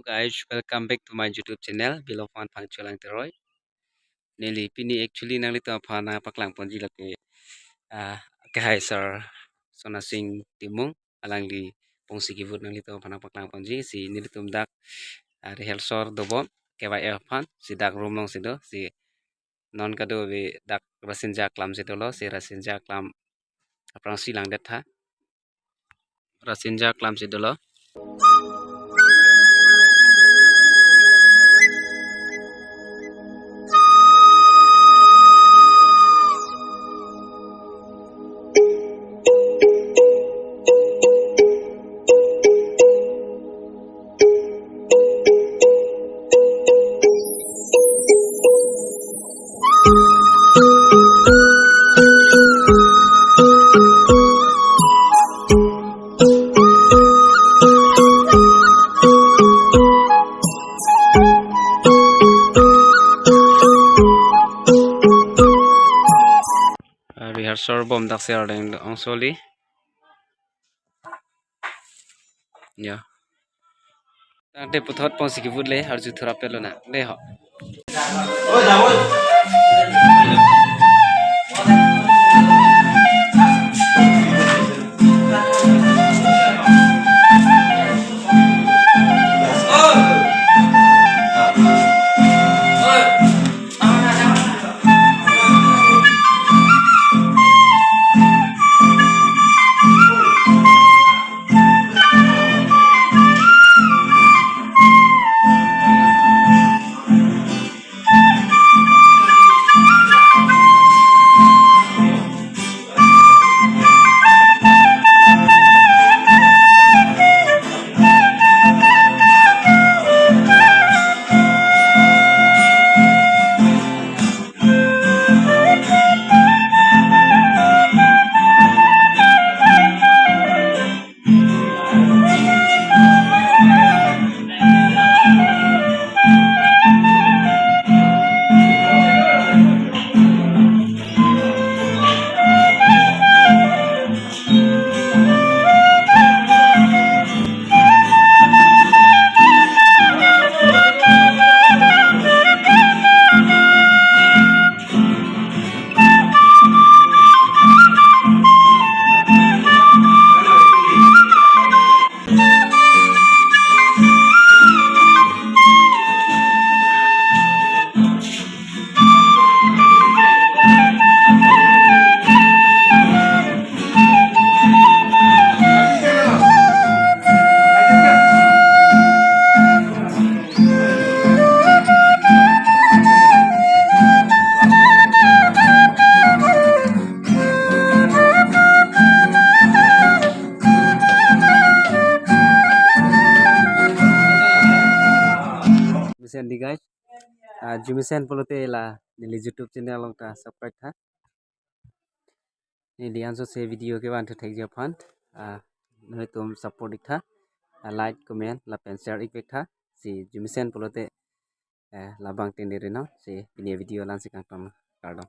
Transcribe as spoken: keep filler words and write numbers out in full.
guys, welcome back to my YouTube channel, Bilophan Phangcho Langteroi. Neli pini actually nanglitum aphan nangpaklang ponji lake, ah, kehai sir Sona Sing Timung, alangli pongsi kivut nanglitum aphan nangpaklang ponji, si nelitum dak, ah, rehearsal dobom, K Y F aphan, si dak room alongsi do, si non kadokave dak Rasinja Aklam si dolo, si Rasinja Aklam aphrangsi langdet tha. Rasinja Aklam si dolo. Ah, rehearsal bom dak si ardeng ongsoli. Ya. Tangte puthot pongsi kivut le arju thurap pelo na. Le ho. Mesen di guys. Ah, arjumesen pulote la neli YouTube channel along ta subscribe tha. Neli ansose video kevan thu thekji aphan, ah, nanglitum support ik tha. Ah, like, comment lapen share ik vek tha. Si arjumesen pulote, eh, labang tene rino. Si pini video la-ansi kangton, kardom.